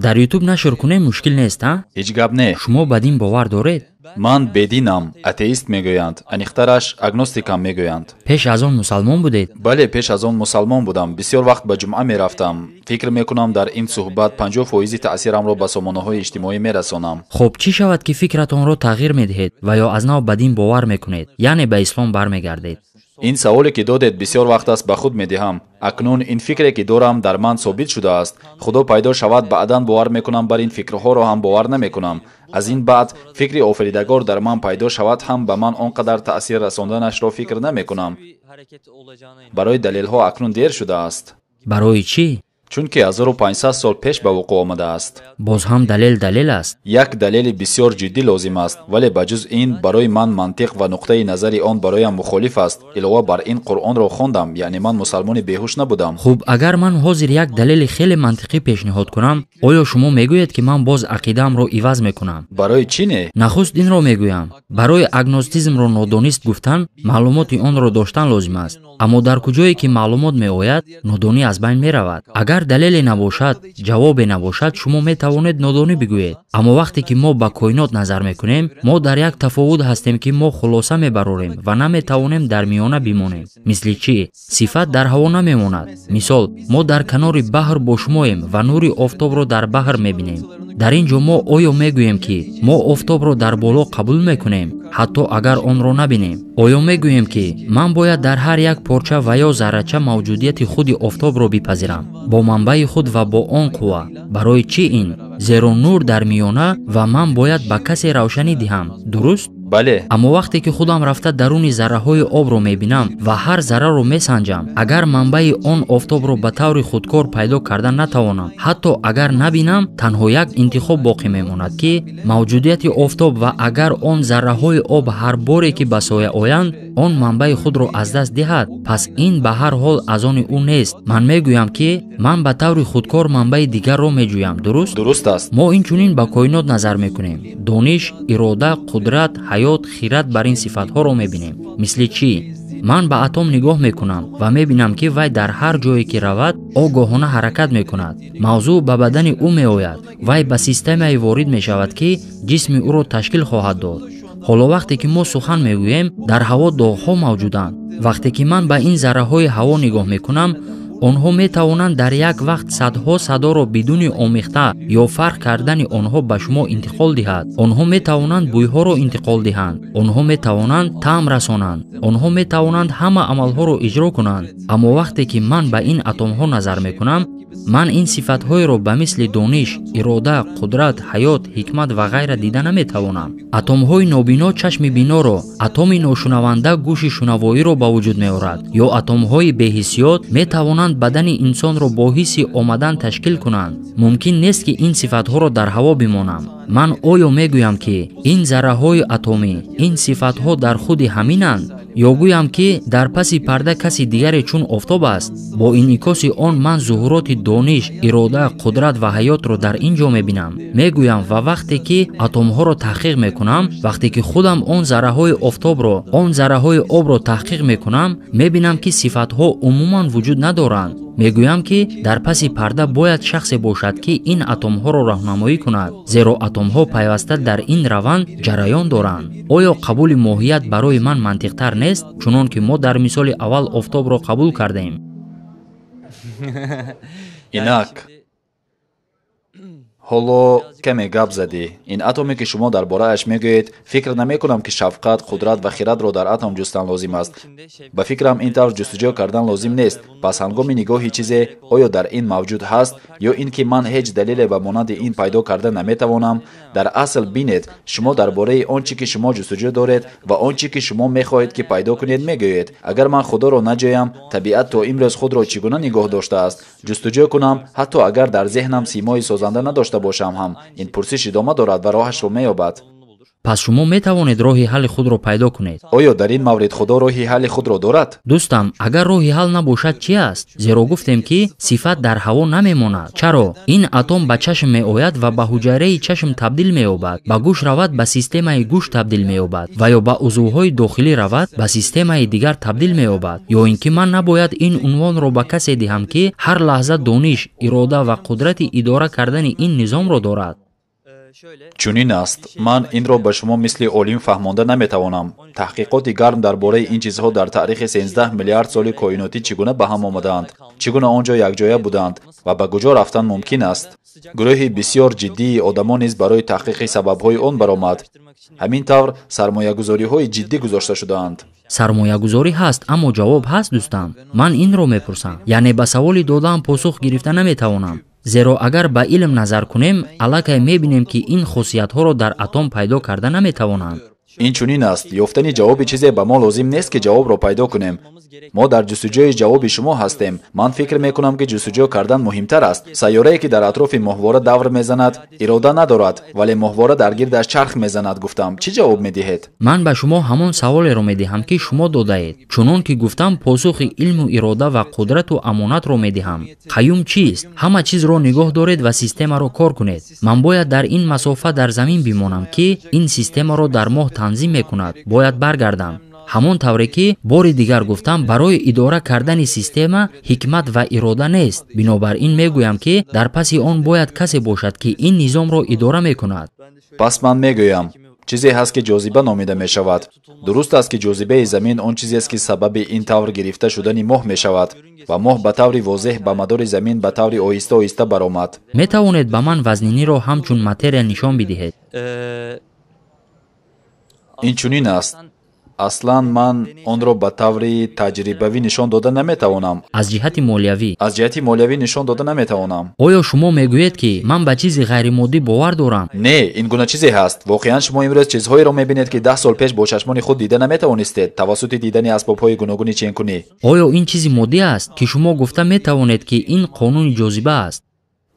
Дар YouTube нашр кунем мушкил нест, а? Ҳеҷ гап не. Шумо ба дин бовар доред? Ман бединам, атеист мегӯянд, аниқтараш агностикам мегӯянд. Пеш аз он мусалмон будед? Бале, пеш аз он мусалмон будам. Бисёр вақт ба ҷумъа мерафтам. Фикр мекунам, дар ин суҳбат 50% таъсирамро ба сомонаҳои иҷтимоӣ мерасонам. Хуб, чӣ шавад, ки фикратонро тағйир медиҳед ва ё аз нав ба дин бовар мекунед, яъне ба ислом бармегардед? Ин саволе, ки додед, бисёр вақт аст ба худ медиҳам. Акнун ин фикре, ки дорам, дар ман собит шудааст. Худо пайдо шавад, баъдан бовар мекунам, бар ин фикрҳоро ҳам бовар намекунам. Аз ин баъд фикри офаридагор дар ман пайдо шавад ҳам, ба ман он қадар таъсир расонданашро фикр намекунам. Барои далелҳо акнун дер шудааст. Барои чӣ? Чунки 1500 сол пеш ба вуқӯъ омадааст. Боз ҳам далел далел аст. Як далели бисёр ҷиддӣ лозим аст, вале ба ҷуз ин барои ман мантиқ ва нуқтаи назари он бароям мухолиф аст. Илова бар ин, Қуръонро хондам, яъне ман мусалмони беҳуш набудам. Хуб, агар ман ҳозир як далели хеле мантиқӣ пешниҳод кунам, оё шумо мегӯед, ки ман боз ақидаамро иваз мекунам? Барои чӣ не? Нахуст инро мегӯям: барои агностизмро нодонист гуфтан, маълумоти онро доштан лозим аст. Аммо дар куҷое ки маълумот меояд, нодонӣ аз байн меравад. Агар далеле набошад, ҷавобе набошад, шумо метавонед нодонӣ бигӯед. Аммо вақте ки мо ба коинот назар мекунем, мо дар як тафовут ҳастем, ки мо хулоса мебарорем ва наметавонем дар миёна бимонем. Мисли чӣ? Сифат дар ҳаво намемонад. Мисол, мо дар канори баҳр бо шумоем ва нури офтобро дар баҳр мебинем. Дар ин ҷо мо оё мегӯем, ки мо офтобро дар боло қабул мекунем, ҳатто агар онро набинем? Оё мегӯем, ки ман бояд дар ҳар як порча ва ё заррача мавҷудияти худи офтобро бипазирам бо манбаи худ ва бо он қувва? Барои чӣ ин? Зеро нур дар миёна ва ман бояд ба касе равшанӣ диҳам, дуруст? Бале. Аммо вақте ки худам рафта даруни зарраҳои обро мебинам ва ҳар зарраро месанҷам, агар манбаи он офтобро ба таври худкор пайдо карда натавонам, ҳатто агар набинам, танҳо як интихоб боқӣ мемонад, ки мавҷудияти офтоб, ва агар он зарраҳои об ҳар боре ки ба соя оянд, он манбаи худро аз даст диҳад, пас ин ба ҳар ҳол аз они ӯ нест. Ман мегӯям, ки ман ба таври худкор манбаи дигарро меҷӯям, дуруст? Дуруст аст. Мо инчунин ба коинот назар мекунем. Дониш, ирода, қудрат, ҳаёт, хират, бар ин сифатҳоро мебинем. Мисли чӣ? Ман ба атом нигоҳ мекунам ва мебинам, ки вай дар ҳар ҷое ки равад, огоҳона ҳаракат мекунад. Мавзӯъ ба бадани ӯ меояд, вай ба системае ворид мешавад, ки ҷисми ӯро ташкил хоҳад дод. Ҳоло вақте ки мо сухан мегӯем, дар ҳаво доғҳо мавҷуданд. Вақте ки ман ба ин зарраҳои ҳаво нигоҳ мекунам, онҳо метавонанд дар як вақт садҳо садоро бидуни омехта ё фарқ кардани онҳо ба шумо интиқол диҳад. Онҳо метавонанд бӯйҳоро интиқол диҳанд, онҳо метавонанд таъм расонанд, онҳо метавонанд ҳама амалҳоро иҷро кунанд. Аммо вақте ки ман ба ин атомҳо назар мекунам, ман ин сифатҳоеро ба мисли дониш, ирода, қудрат, ҳаёт, ҳикмат ва ғайра дида наметавонам. Атомҳои нобино чашми биноро, атоми ношунаванда гӯши шунавоиро ба вуҷуд меорад, ё атомҳои беҳиссиёт метавонанд бадани инсонро бо ҳисси омадан ташкил кунанд. Мумкин нест, ки ин сифатҳоро дар ҳаво бимонам. Ман оё мегӯям, ки ин зарраҳои атомӣ, ин сифатҳо дар худи ҳаминанд, ё гӯям, ки дар паси парда каси дигаре чун офтоб аст? Бо инъикоси он ман зуҳуроти дониш, ирода, қудрат ва ҳаётро дар ин ҷо мебинам, мегӯям. Ва вақте ки атомҳоро таҳқиқ мекунам, вақте ки худам он зарраҳои офтобро, он зарраҳои обро таҳқиқ мекунам, мебинам, ки сифатҳо умуман вуҷуд надоранд. Мегӯям, ки дар паси парда бояд шахсе бошад, ки ин атомҳоро роҳнамоӣ кунад, зеро атомҳо пайваста дар ин раванд ҷараён доранд. Оё қабули моҳият барои ман мантиқтар нест, чунон ки мо дар мисоли аввал офтобро қабул кардем? Инак, ҳоло каме гап задӣ. Ин атоме, ки шумо дар борааш мегӯед, фикр намекунам, ки шафқат, қудрат ва хирадро дар атом ҷустан лозим аст. Ба фикрам, ин тавр ҷустуҷӯ кардан лозим нест. Пас ҳангоми нигоҳи чизе, оё дар ин мавҷуд ҳаст ё ин ки ман ҳеҷ далеле ба монанди ин пайдо карда наметавонам. Дар асл, бинед, шумо дар бораи он чӣ ки шумо ҷустуҷӯ доред ва он чӣ ки шумо мехоҳед, ки пайдо кунед, мегӯед. Агар ман Худоро наҷӯям, табиат то имрӯз худро чӣ гуна нигоҳ доштааст, ҷустуҷӯ кунам, ҳатто агар дар зеҳнам симои созанда надошта бошам ҳам, ин пурсиш идома дорад ва роҳашро меёбад. Пас шумо метавонед роҳи ҳалли худро пайдо кунед. Оё дар ин маврид Худо роҳи ҳалли худро дорад? Дӯстам, агар роҳи ҳал набошад чӣ аст? Зеро гуфтем, ки сифат дар ҳаво намемонад. Чаро? Ин атом ба чашм меояд ва ба ҳуҷайраи чашм табдил меёбад, ба гӯш равад ба системаи гӯш табдил меёбад ва ё ба узвҳои дохилӣ равад ба системаи дигар табдил меёбад. Ё ин ки ман набояд ин унвонро ба касе диҳам, ки ҳар лаҳза дониш, ирода ва қудрати идора кардани ин низомро дорад. Чунин аст. Ман инро ба шумо мисли олим фаҳмонда наметавонам. Таҳқиқоти гарм дар бораи ин чизҳо дар таърихи 13 миллиард соли коинотӣ чӣ гуна ба ҳам омадаанд, чӣ гуна он ҷо якҷоя буданд ва ба куҷо рафтан мумкин аст. Гурӯҳи бисёр ҷиддии одамон низ барои таҳқиқи сабабҳои он баромад. Ҳамин тавр сармоягузориҳои ҷиддӣ гузошта шудаанд. Сармоягузорӣ ҳаст, аммо ҷавоб ҳаст, дӯстам. Ман инро мепурсам. Яъне ба саволи додаам посух гирифта наметавонам. Зеро агар ба илм назар кунем, аллакай мебинем, ки ин хосиятҳоро дар атом пайдо карда наметавонанд. Ин чунин аст. Ёфтани ҷавоби чизе ба мо лозим нест, ки ҷавобро пайдо кунем. Мо дар ҷустуҷӯи ҷавоби шумо ҳастем. Ман фикр мекунам, ки ҷустуҷӯ кардан муҳимтар аст. Сайёрае, ки дар атрофи моҳвора давр мезанад, ирода надорад, вале моҳвора дар гирдаш чарх мезанад. Гуфтам, чӣ ҷавоб медиҳед? Ман ба шумо ҳамон саволеро медиҳам, ки шумо додаед. Чунон ки гуфтам, посухи илму ирода ва қудрату амонатро медиҳам. Қаюм чист? Ҳама чизро нигоҳ доред ва системаро кор кунед. Ман бояд дар ин масофа дар замин бимонам, ки ин системаро дар моҳ танзим мекунад. Бояд баргардам. Ҳамон тавре ки бори дигар гуфтам, барои идора кардани система ҳикмат ва ирода нест. Бинобар ин мегӯям, ки дар паси он бояд касе бошад, ки ин низомро идора мекунад. Пас ман мегӯям, чизе ҳаст, ки ҷозиба номида мешавад. Дуруст аст, ки ҷозибаи замин он чизест, ки сабаби ин тавр гирифта шудани моҳ мешавад ва моҳ ба таври возеҳ ба мадори замин ба таври оҳиста-оҳиста баромад. Метавонед ба ман вазниниро ҳамчун материя нишон бидиҳед? Ин чунин аст. Аслан ман онро ба таври таҷрибавӣ нишон дода наметавонам. Аз ҷиҳати молиявӣ. Аз ҷиҳати молиявӣ нишон дода наметавонам. Оё шумо мегӯед, ки ман ба чизи ғайримоддӣ бовар дорам? Не, ин гуна чизе ҳаст. Воқеан шумо имрӯз чизҳоеро мебинед, ки 10 сол пеш бо чашмони худ дида наметавонистед, тавассути дидани асбобҳои гуногуни ченкунӣ. Оё ин чизи моддӣ аст, ки шумо гуфта метавонед, ки ин қонуни ҷозиба аст?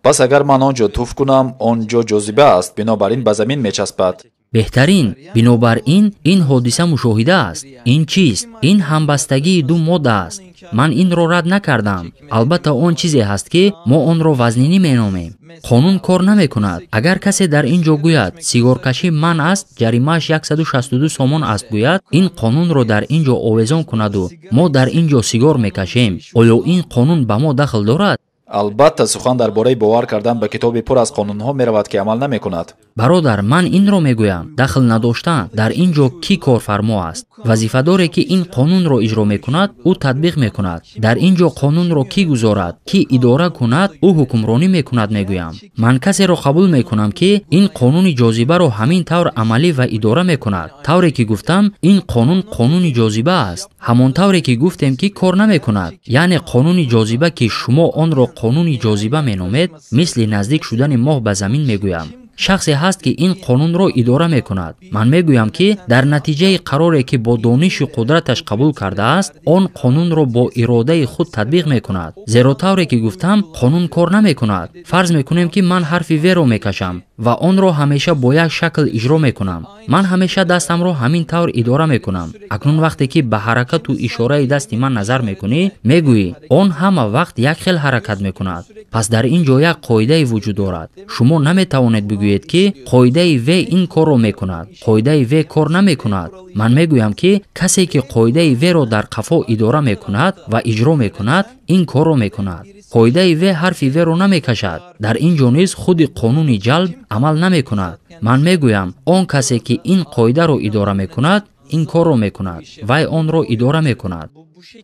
Пас агар ман он ҷо туф кунам, он ҷо ҷозиба аст, бинобар ин ба замин мечаспад. Беҳтарин. Бинобар ин ин ҳодиса мушоҳида аст. Ин чист? Ин ҳамбастагии ду модда аст. Ман инро рад накардам. Албатта он чизе ҳаст, ки мо онро вазнинӣ меномем. Қонун кор намекунад. Агар касе дар ин ҷо гӯяд сигоркашӣ манъ аст, ҷаримааш 162 сомон аст, гӯяд, ин қонунро дар ин ҷо овезон кунаду мо дар ин ҷо сигор мекашем, оё ин қонун ба мо дахл дорад? Албатта, сухан дар бораи бовар кардан ба китоби пур аз қонунҳо меравад, ки амал намекунад. Бародар, ман инро мегӯям. Дахл надоштан дар ин ҷо кӣ корфармо аст? Вазифадоре, ки ин қонунро иҷро мекунад, ӯ татбиқ мекунад. Дар ин ҷо қонунро кӣ гузорад, кӣ идора кунад, ӯ ҳукмронӣ мекунад, мегӯям. Ман касеро қабул мекунам, ки ин қонуни ҷозибаро ҳамин тавр амалӣ ва идора мекунад. Тавре ки гуфтам, ин қонун қонуни ҷозиба аст. Ҳамон тавре ки гуфтем, ки кор намекунад. Яъне қонуни ҷозиба, ки шумо онро қонуни ҷозиба меномед, мисли наздик шудани моҳ ба замин мегӯям. Шахсе ҳаст, ки ин қонунро идора мекунад. Ман мегӯям, ки дар натиҷаи қароре, ки бо донишу қудраташ қабул кардааст, он қонунро бо иродаи худ татбиқ мекунад. Зеро тавре ки гуфтам, қонун кор намекунад. Фарз мекунем, ки ман ҳарфи В-ро мекашам ва онро ҳамеша бо як шакл иҷро мекунам. Ман ҳамеша дастамро ҳамин тавр идора мекунам. Акнун вақте ки ба ҳаракату ишораи дасти ман назар мекунӣ, мегӯӣ, он ҳама вақт як хел ҳаракат мекунад. Пас дар ин ҷо як қоидае вуҷуд дорад. Шумо наметавонед бигӯед, ки қоидаи В ин корро мекунад, қоидаи В кор намекунад. Ман мегӯям, ки касе, ки қоидаи В-ро дар қафо идора мекунад ва иҷро мекунад, ин корро мекунад. Қоидаи В ҳарфи В-ро намекашад. Дар ин ҷо низ худи қонуни ҷалб амал намекунад. Ман мегӯям, он касе, ки ин қоидаро идора мекунад, ин корро мекунад. Вай онро идора мекунад.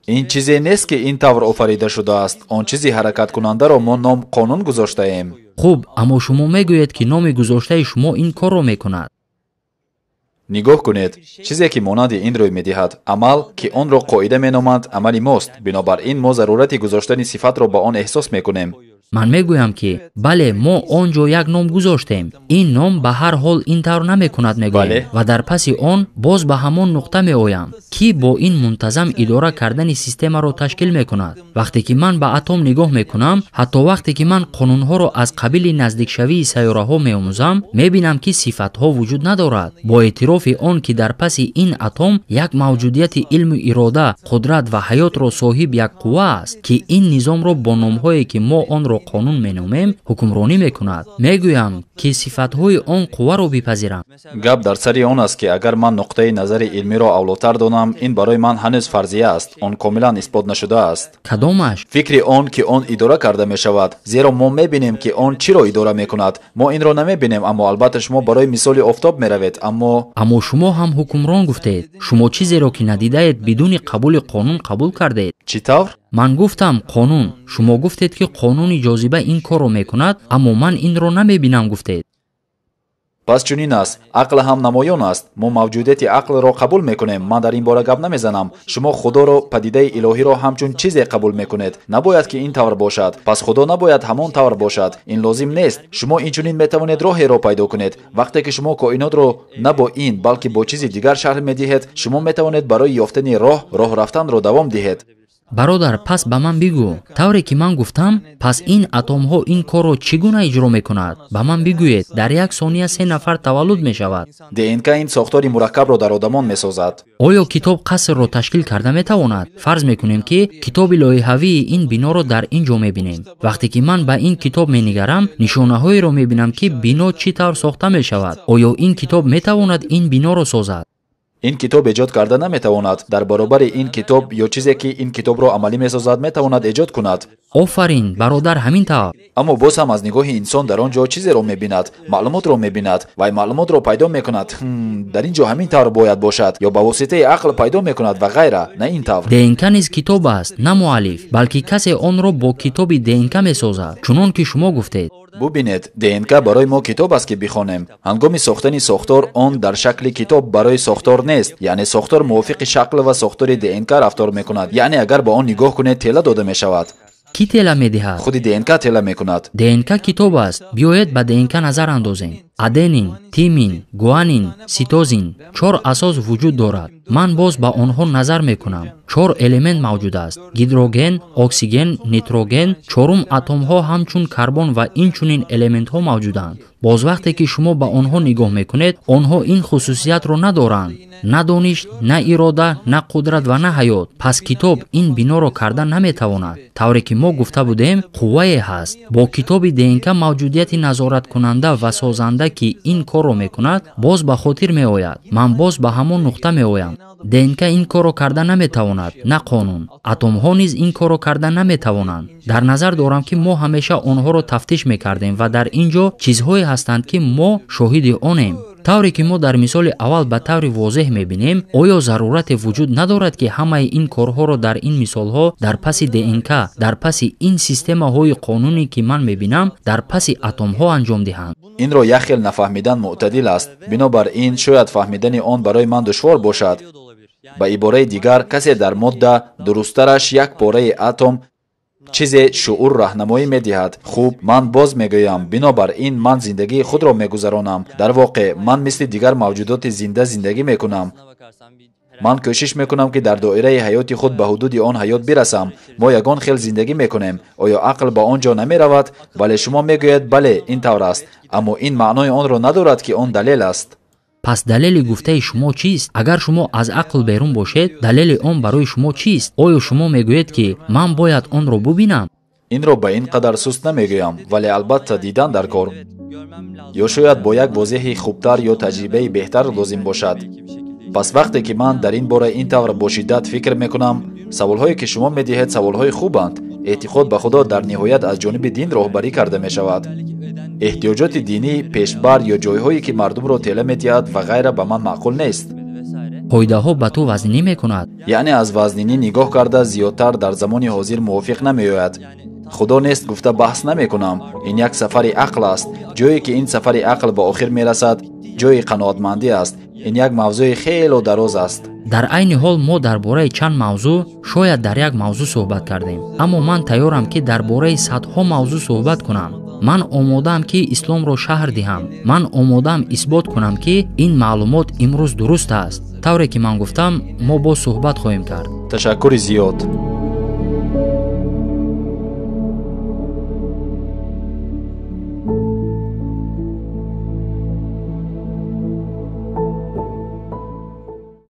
Ин чизе нест, ки ин тавр офарида шудааст. Он чизи ҳаракаткунандаро мо ном қонун гузоштаем. Хуб, аммо шумо мегӯед, ки номи гузоштаи шумо ин корро мекунад. Нигоҳ кунед, чизе ки монанди ин рӯй медиҳад, амал, ки онро қоида меноманд, амали мост. Бинобар ин мо зарурати гузоштани сифатро ба он эҳсос мекунем. Ман мегӯям, ки бале, мо он ҷо як ном гузоштем. Ин ном ба ҳар ҳол ин тавр намекунад, мегӯем, ва дар паси он боз ба ҳамон нуқта меоям, ки бо ин мунтазам идора кардани системаро ташкил мекунад. Вақте ки ман ба атом нигоҳ мекунам, ҳатто вақте ки ман қонунҳоро аз қабили наздикшавии сайёраҳо меомӯзам, мебинам, ки сифатҳо вуҷуд надорад. Бо эътирофи он, ки дар паси ин атом як мавҷудияти илму ирода, қудрат ва ҳаётро соҳиб як қувва аст, ки ин низомро бо номҳое, ки мо онро қонун меномем, ҳукмронӣ мекунад. Мегӯям, ки сифатҳои он қувваро бипазирам. Гап дар сари он аст, ки агар ман нуқтаи назари илмиро авлотар донам, ин барои ман ҳанӯз фарзия аст. Он комилан исбот нашудааст. Кадомаш? Фикри он, ки он идора карда мешавад, зеро мо мебинем, ки он чиро идора мекунад. Мо инро намебинем, аммо албатта шумо барои мисоли офтоб меравед, аммо шумо ҳам ҳукмрон гуфтед. Шумо чизеро, ки надидаед, бидуни қабули қонун қабул кардед. Чӣ тавр? Ман гуфтам қонун. Шумо гуфтед, ки қонуни ҷозиба ин корро мекунад, аммо ман инро намебинам, гуфтед. Пас чунин аст. Ақл ҳам намоён аст. Мо мавҷудияти ақлро қабул мекунем. Ман дар ин бора гап намезанам. Шумо Худоро, падидаи илоҳиро ҳамчун чизе қабул мекунед. Набояд, ки ин тавр бошад. Пас Худо набояд ҳамон тавр бошад. Ин лозим нест. Шумо инчунин метавонед роҳеро пайдо кунед. Вақте ки шумо коинотро на бо ин, балки бо чизи дигар шарҳ медиҳед, шумо метавонед барои ёфтани роҳ, роҳ рафтанро давом диҳед. Бародар, пас ба ман бигӯ, тавре ки ман гуфтам, пас ин атомҳо ин корро чӣ гуна иҷро мекунад? Ба ман бигӯед, дар як сония 3 нафар таваллуд мешавад. ДНК ин сохтори мураккабро дар одамон месозад. Оё китоб қасрро ташкил карда метавонад? Фарз мекунем, ки китоби лоиҳавии ин биноро дар ин ҷо мебинем. Вақте ки ман ба ин китоб менигарам, нишонаҳоеро мебинам, ки бино чӣ тавр сохта мешавад. Оё ин китоб метавонад ин биноро созад? Ин китоб эҷод карда наметавонад. Дар баробари ин китоб ё чизе, ки ин китобро амалӣ месозад, метавонад эҷод кунад. Офарин, бародар, ҳамин тавр. Аммо боз ҳам аз нигоҳи инсон дар он ҷо чизеро мебинад, маълумотро мебинад ва маълумотро пайдо мекунад. Дар ин ҷо ҳамин тавр бояд бошад, ё ба воситаи ақл пайдо мекунад ва ғайра. На ин тавр. ДНК низ китоб аст, на муаллиф, балки касе онро бо китоби ДНК месозад, чунон ки шумо гуфтед. Бубинед, ДНК барои мо китоб аст, ки бихонем. Ҳангоми сохтани сохтор он дар шакли китоб барои сохтор нест, яъне сохтор мувофиқи шакл ва сохтори ДНК рафтор мекунад. Яъне агар ба он нигоҳ кунед, тела дода мешавад. Кӣ тела медиҳад? Худи ДНК тела мекунад. ДНК китоб аст. Биёед ба ДНК назар андозем. Аденин, тимин, гуанин, ситозин. 4 асос вуҷуд дорад. Ман боз ба онҳо назар мекунам. 4 элемент мавҷуд аст: гидроген, оксиген, нитроген. 4 атомҳо ҳамчун карбон ва инчунин элементҳо мавҷуданд. Боз вақте ки шумо ба онҳо нигоҳ мекунед, онҳо ин хусусиятро надоранд: на дониш, на ирода, на қудрат ва на ҳаёт. Пас китоб ин биноро карда наметавонад. Тавре ки мо гуфта будем, қуввае ҳаст. Бо китоби ДНК мавҷудияти назораткунанда ва созанда, ки ин корро мекунад, боз ба хотир меояд. Ман боз ба ҳамон нуқта меоям. ДНК ин корро карда наметавонад, на қонун. Атомҳо низ ин корро карда наметавонанд. Дар назар дорам, ки мо ҳамеша онҳоро тафтиш мекардем ва дар ин ҷо чизҳое ҳастанд, ки мо шоҳиди онем. Тавре ки мо дар мисоли аввал ба таври возеҳ мебинем, оё зарурате вуҷуд надорад, ки ҳамаи ин корҳоро дар ин мисолҳо дар паси ДНК, дар паси ин системаҳои қонунӣ, ки ман мебинам, дар паси атомҳо анҷом диҳанд? Инро як хел нафаҳмидан мӯътадил аст. Бинобар ин шояд фаҳмидани он барои ман душвор бошад. Ба ибораи дигар, касе дар модда, дурусттараш як пораи атом, чизе шуур раҳнамоӣ медиҳад. Хуб, ман боз мегӯям, бинобар ин ман зиндагии худро мегузаронам. Дар воқеъ ман мисли дигар мавҷудоти зинда зиндагӣ мекунам. Ман кӯшиш мекунам, ки дар доираи ҳаёти худ ба ҳудуди он ҳаёт бирасам. Мо ягон хел зиндагӣ мекунем. Оё ақл ба он ҷо намеравад? Вале шумо мегӯед, бале, ин тавр аст. Аммо ин маънои онро надорад, ки он далел аст. Пас далели гуфтаи шумо чист? Агар шумо аз ақл берун бошед, далели он барои шумо чист? Оё шумо мегӯед, ки ман бояд онро бубинам? Инро ба ин қадар суст намегӯям, вале албатта дидан дар кор. Ё шояд бо як возеҳи хубтар ё таҷрибаи беҳтар лозим бошад. Пас вақте ки ман дар ин бора ин тавр бо шиддат фикр мекунам, саволҳое ки шумо медиҳед саволҳои хубанд. Эътиқод ба Худо дар ниҳоят аз ҷониби дин роҳбарӣ карда мешавад. Эҳтиёҷоти динӣ, пешбар ё ҷойҳое ки мардумро тела медиҳад ва ғайра ба ман маъқул нест. Қоидаҳо ба ту вазнинӣ мекунад? Яъне аз вазнинӣ нигоҳ карда зиёдтар дар замони ҳозир мувофиқ намеояд. Худо нест гуфта баҳс намекунам. Ин як сафари ақл аст. Ҷое ки ин сафари ақл ба охир мерасад, ҷои қаноатмандӣ аст. Ин як мавзӯи хело дароз аст. Дар айни ҳол мо дар бораи чанд мавзӯъ, шояд дар як мавзӯъ суҳбат кардем, аммо ман тайёрам, ки дар бораи садҳо мавзӯъ суҳбат кунам. Ман омодаам, ки исломро шаҳр диҳам. Ман омодаам исбот кунам, ки ин маълумот имрӯз дуруст аст. Тавре ки ман гуфтам, мо боз суҳбат хоҳем кард. Ташаккури зиёд.